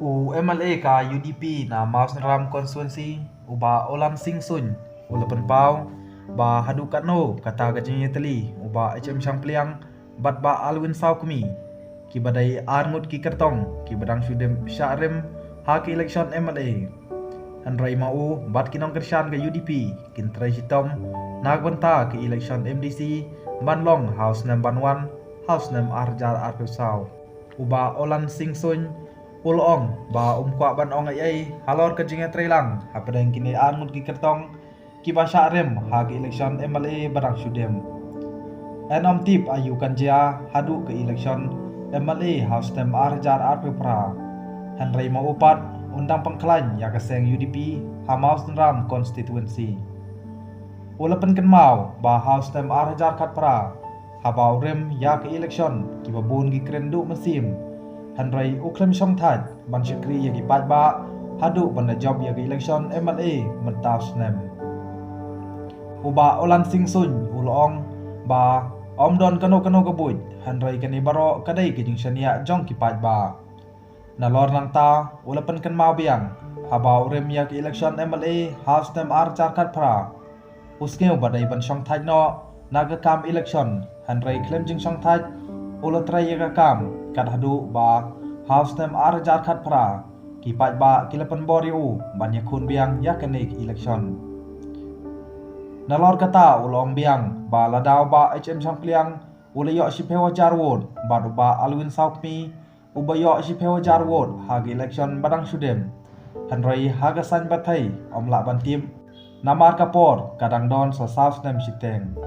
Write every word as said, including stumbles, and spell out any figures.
U M L A ka U D P na Mawsynram constituency, u Bah Olan Singh Suin, u la pynpaw ba haduh katno kata ka jingïatylli u Bah H M Shangpliang bad Bah Alwyn Sawkmie, kiba dei ar ngut ki kyrtong kiba dang shu dep shah rim ha ka election M L A. Hynrei ma u bad ki nongkyrshan ka U D P kin trei shitom na ka bynta ka election M D C ban long ha u snem ban wan, ha u snem ar hajar arphew saw. U Bah Olan Singh Suin u la ong ba um kwah ban ong ei ei halor ka jingïatreilang hapdeng kine ar ngut ki kyrtong kiba shah rim ha ka election M L A ba dang shu dep. Yn ym tip aïu kan jia haduh ka election M L A ha u snem ar hajar arphew phra. Hynrei ma u pat un dang pynkhlaiñ ïa ka seng U D P ha Mawsynram constituency. U la pynkynmaw ba ha u snem ar hajar khatphra, haba u rim ïa ka election, kiba bun ki kren duh mynsiem. Hynrei u khlem shongthait ban shakri ïa ki paidbah haduh ban da jop ïa ka election M L A mynta u snem. U Bah Olan Singh Suin u la ong ba ym don kano kano ka buit, hynrei kane baroh ka dei ka jingshaniah jong ki paidbah. Nalor nangta u la pynkynmaw biang, haba u rim ïa ka election M L A ha u snem ar hajar khatphra, u sngew ba dei ban shongthait noh na ka kam election, hynrei khlem jingshongthait u la trei ïa ka kam kat haduh ba ha u snem ar hajar khatphra, ki paidbah ki la pynbor ïa u ban ïakhun biang ïa kane ka election. Nalor kata u la ong biang ba lada u Bah H M Shangpliang u la ïoh shiphew hajar vote bad u Bah Alwyn Sawkmie uba ïoh shiphew hajar vote ha ka election ba dang shu dep. Hynrei ha ka saiñ ba thei ym lah ban tip, namar ka por ka dang don sa saw snem shiteng.